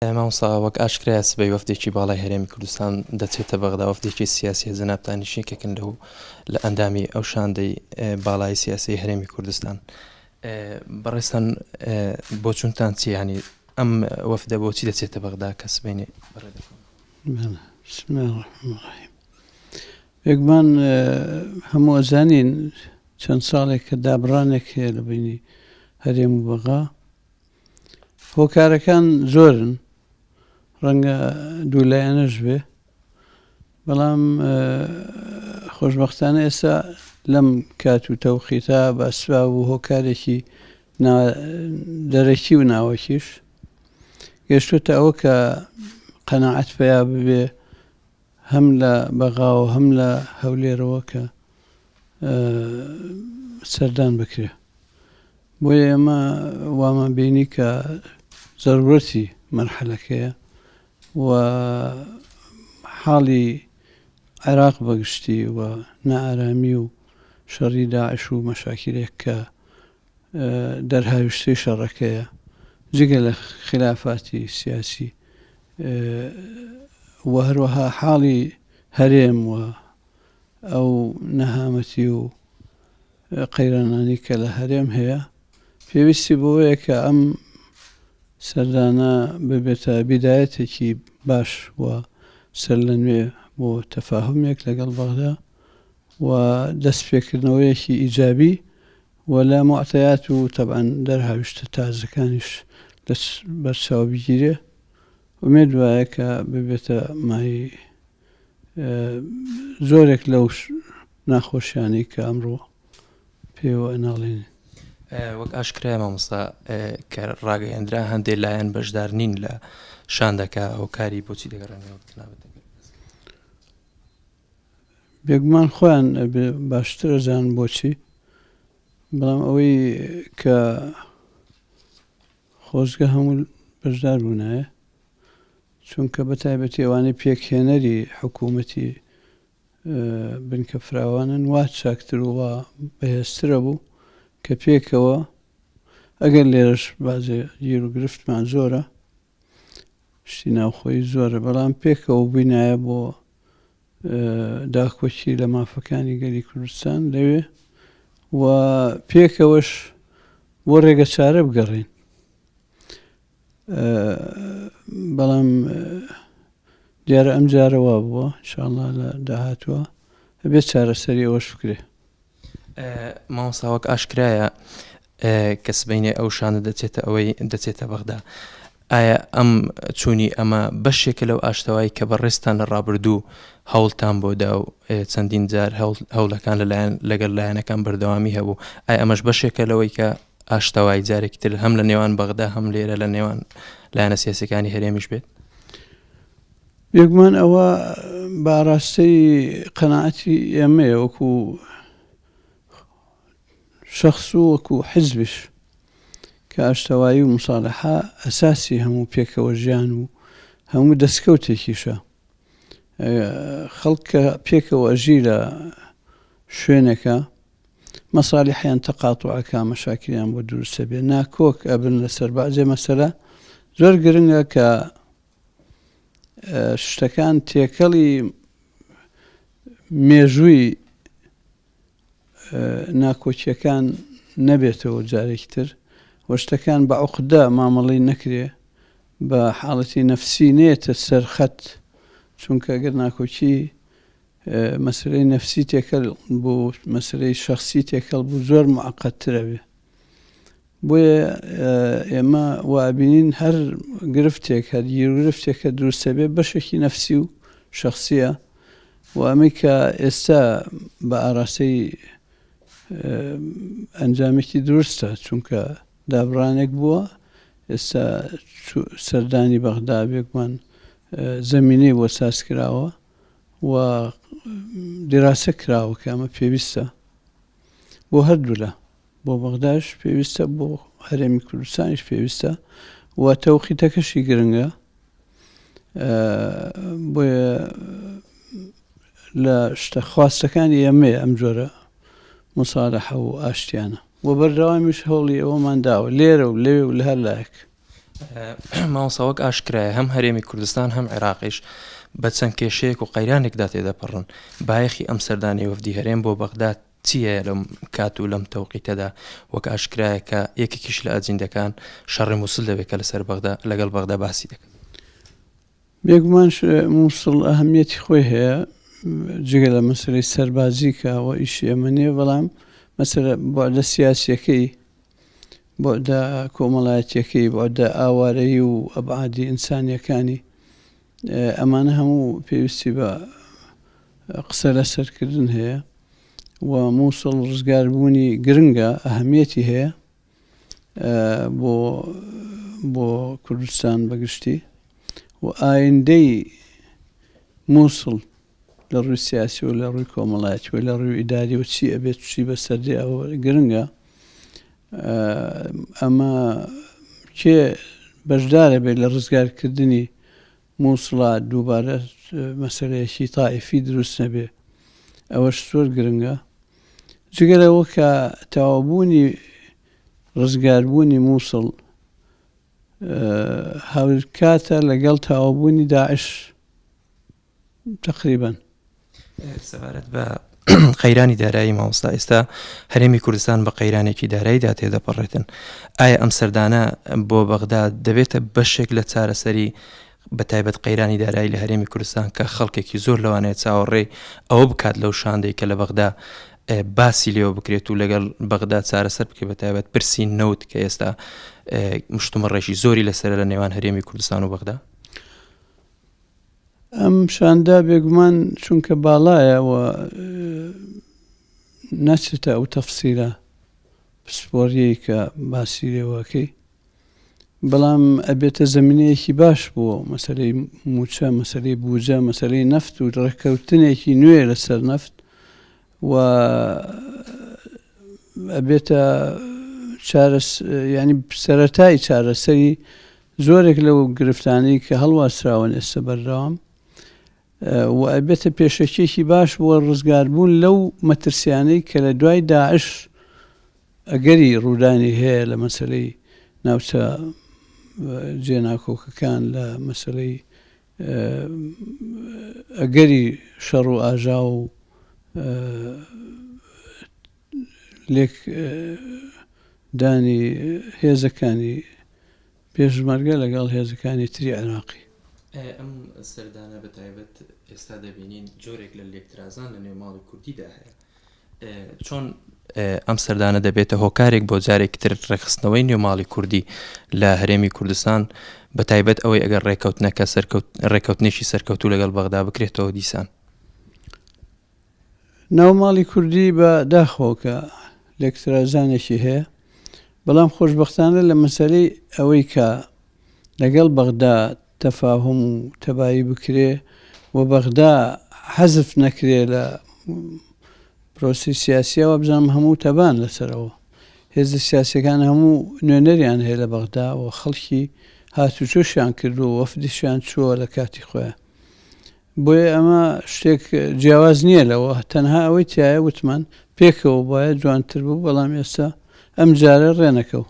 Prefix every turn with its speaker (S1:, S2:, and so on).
S1: مامۆستا وەک ئاشکرایە سبەی وەفدێکی باڵای هەرێمی کوردستان دەچێتە بەغدا وەفدێکی سیاسیە جەنابتانیش یەکێکن لەو لە ئەندامی ئەو شاندەی باڵای سیاسی هەرێمی کوردستان بەڕێزتان بۆچونتان چی ینی ئەم وەفدە بۆچی دەچێتە بەغدا کە سبەینێ بەڕێ دەکەون؟
S2: بسم الله الرحمن الرحیم بێگومان هەموو ئەزانین چەند ساڵێک کە دابڕانێک هەیە لە بینی هەرێم و بەغا هۆکارەکان زۆرن، ڕەنگە دوولایەنەش بێ، بەڵام خۆشبەختانە ئێستا لەم کات و تەوقیتە بە ئەسباب و هۆکارێکی دەرەکی و ناوەکیش گەشتوتە ئەوە کە قەناعەت پەیا ببێ هەم لە بەغاوە هەم لە هەولێرەوە کە سەردان بکرێ. بۆیە ئێمە وامان بینی کە زەرورەتی مەرحەلەکەیە و حاڵی عێراق بەگشتی و نائارامی و شەڕی داعش و مەشاکیلێک کە دەرهاویشتەی شەڕەکەیە جگە لە خلافاتی سیاسی و هەروەها حاڵی هەرێم و ئەو نەهامەتی و قەیرانانەی کە لە هەرێم هەیە، پێویستی بەوەیە کە ئەم سەردانە ببێتە بیدایەتێکی باش و سەرلەنوێ بۆ تەفاهومێک لەگەڵ بەغدا و دەستپێکردنەوەیەکی ئیجابی و لە موعتەیات و تەبعەن دەرهاویشتە تازەکانیش لە بەرچاو بگیرێ. ئومێد وایە کە ببێتە مایەی زۆرێک لەو ناخۆشیانەی کە ئەمڕۆ پێوە ئەناڵێنین.
S1: وەک ئاشکرایە مامۆستا کە ڕاگەیەندرا هەندێک لایەن بەشدار نین لە شاندەکە هۆکاری بۆچی دەگەڕێنەوە جەنابت دەگەر
S2: بێگومان خۆیان باشتر ئەزانن بۆچی بەڵام ئەوەی کە خۆزگە هەموو بەشدار بوونایە چونکە بە تایبەتی ئەوانەی پێکهێنەری حکوومەتی بنکە فراوانن وا چاکتر و وا بەهێزترە بوو کە پێکەوە ئەگەر لێرەش بازێ گیر و گرفتمان زۆرە شتی ناوخۆیی زۆرە بەڵام پێکەوە بووینایە بۆ داکۆکی لە مافەکانی گەلی کوردستان لەوێ و پێکەوەش بۆ ڕێگە چارە بگەڕین بەڵام دیارە ئەم جارە وا بووە انشاءاللە لە داهاتووە ئەبێت چارەسەری ئەوەش بکرێ.
S1: مامۆستا وەک ئاشکرایە کە سبەینێ ئەو شاندە دەچێتە ئەوەی دەچێتە بەغدا ئایا ئەم چوونی ئەمە بەشێکە لەو ئاشتەوایی کە بەڕێزتان لە ڕابردوو هەوڵتان بۆ دا و چەندین جار هەوڵەکان لەلایەن لەگەڵ لایەنەکان بەردەوامی هەبوو ئایا ئەمەش بەشێکە لەوەی کە ئاشتەوایی جارێکی تر هەم لە نێوان بەغدا هەم لێرە لە نێوان لایەنە سیاسەکانی هەرێمیش بێت؟
S2: بێگومان ئەوە بە ئاراستەی قەناعەتی ئێمەیە وەکو شەخس و وەکو حزبیش کە ئاشتەوایی و مساڵحە ئەساسی هەموو پێکەوە ژیان و هەموو دەستکەوتێکیشە خەڵک کە پێکەوە ئەژی لە شوێنێکە مەسالیحیان تەقاتوع ئەکا مەشاکیلیان بۆ دروست ئەبێ ناکۆک ئەبن لەسەر بەعزێ مەسەلە زۆر گرنگە کە شتەکان تێکەڵی مێژووی ناکۆکیەکان نەبێتەوە جارێکی تر و شتەکان بە عقدە مامەڵەی نەکرێ بە حاڵەتی نەفسی نێتە سەر خەت چونکە گەر ناکۆکی مەسەلەی نەفسی تێکەل بوو مەسەلەی شەخسی تێکەڵ بوو زۆر معقدتر ئەبێ بۆیە ئێمە وابینین هەر گرفتێک هەر گیرگرفتێک کە دروستە بێ بەشێکی نەفسی و شخصیە و ئەمەی کە ئێستا بە ئاراستەی ئەنجامێکی دروستە چونکە دابڕانێک بووە ئێستا سەردانی بەغدا بێگومان زمینەی بۆ ساز کراوە و دیراسە کراوە کە ئەمە پێویستە بۆ هەردوولا بۆ بەغداش پێویستە بۆ هەرێمی کوردستانیش پێویستە و تەوقیتەکەشی گرنگە بۆیە لە شتە خواستەکانی ئێمەیە ئەم جۆرە مساالەحە و ئاشتیانە و بەردەوامیش هەوڵی ئەوەمان داوە لێرە و لەوێ و لە هەر لایەک.
S1: مامۆستا وەک ئاشکرایە هەم هەرێمی کوردستان هەم عێراقیش بە چەند کێشەیەک و قەیرانێکدا تێدەپەڕن، بایەخی ئەم سەردانەی وەفدی هەرێم بۆ بەغدا چییە لەم کات و لەم تەوقیتەدا وەک ئاشکرایە کە یەکێکیش لە ئەجیندەکان شەڕی موسل دەبێت کە لەسەر بەغدا لەگەڵ بەغدا باسی دەکەن.
S2: بێگومان موسڵ ئەهمیەتی خۆی هەیە جگە لە مەسەلەی سەربازی کە ئەوە ئیشی ئێمە نییە بەڵام مەسەلە بوعدە سیاسیەکەی بوعدە کۆمەڵایەتیەکەی بوعدە ئاوارەیی و ئەبعادی ئینسانیەکانی ئەمانە هەموو پێویستی بە قسە لەسەرکردن هەیە و مووسڵ ڕزگاربوونی گرنگە ئەهمیەتی هەیە بۆ بۆ کوردستان بەگشتی و ئایندەی مووسڵ لە ڕووی سیاسی و لە ڕووی کۆمەڵایەتی و لە ڕووی ئیداری و چی ئەبێت چی بەسەر دێ ئەوە گرنگە ئەمە کێ بەشدارە بێت لە ڕزگارکردنی مووسڵا دووبارە مەسەلەیەکی تائیفی دروست نەبێ ئەوەش زۆر گرنگە جگە لەوە کە تەواوبوونی ڕزگاربوونی مووسڵ هاوکاتە لەگەڵ تەواوبوونی داعش تەقریبەن.
S1: سەبارەت بە قەیرانی دارایی مامۆستا ئێستا هەرێمی کوردستان بە قەیرانێکی داراییدا تێدەپەڕێتن ئایا ئەم سەردانە بۆ بەغدا دەبێتە بەشێک لە چارەسەری بە تایبەت قەیرانی دارایی لە هەرێمی کوردستان کە خەڵکێکی زۆر لەوانەیە چاوەڕێی ئەوە بکات لەو شاندەی کە لە بەغدا باسی لێوە بکرێت و لەگەڵ بەغدا چارەسەر بکرێت بە تایبەت پرسی نەوت کە ئێستا مشتومڕێکی زۆری لەسەر لە نێوان هەرێمی کوردستان و بەغدا؟
S2: ئەم شاندە بێگومان چونکە باڵایە و ناچێتە ئەو تەفسیرە پسپۆریەی کە باسی لێوەکەی بەڵام ئەبێتە زمینەیەکی باش بۆ مەسلەی موچە مەسلەی بوجە مەسلەی نەفت و ڕێککەوتنێکی نوێ لەسەر نەفت و ئەبێتە چارەس ینی سەرەتای چارەسەری زۆرێک لەو گرفتانەی کە هەڵواسراون ئێستا بەردەوام و ئەبێتە پێشەکیەکی باش بۆ ڕزگاربوون لەو مەترسیانەی کە لە دوای داعش ئەگەری ڕوودانی هەیە لە مەسەلەی ناوچە جێناکۆکەکان لە مەسەلەی ئەگەری شەڕ و ئاژاوە و لێک دانی هێزەکانی پێشمەرگە لەگەڵ هێزەکانی تری عێراقی.
S1: ئایا ئەم سەردانە بە تایبەت ئێستا دەبینین جۆرێک لە لێکترازان لە نێو ماڵی کوردیدا هەیە چۆن ئەم سەردانە دەبێتە هۆکارێک بۆ جارێکی تر ڕێکخستنەوەی نێو ماڵی کوردی لە هەرێمی کوردستان بە تایبەت ئەوەی ئەگەر ڕێکەوتنەکە سەرکەوت ڕێکەوتنێکی سەرکەوتوو لەگەڵ بەغدا بکرێتەوە دیسان؟
S2: ناو ماڵی کوردی بە داخەوە کە لێکترازانێکی هەیە، بەڵام خۆشبەختانە لە مەسەلەی ئەوەی کە لەگەڵ بەغدا تەفاهوم و تەبایی بکرێ و بەغدا حەزف نەکرێ لە پرۆسەی سیاسیە وابزانم هەموو تەبان لەسەر ئەوە. هێزە سیاسیەکان هەموو نوێنەریان هەیە لە بەغدا و خەڵکی هاتوچۆشیان کردووە وەفدیشیان چووە لە کاتی خۆیان. بۆیە ئەمە شتێک جیاواز نییە لەوە، تەنها ئەوەی تیایە وتمان پێکەوە بوایە جوانتر بوو، بەڵام ئێستا ئەم جارە ڕێنەکەو.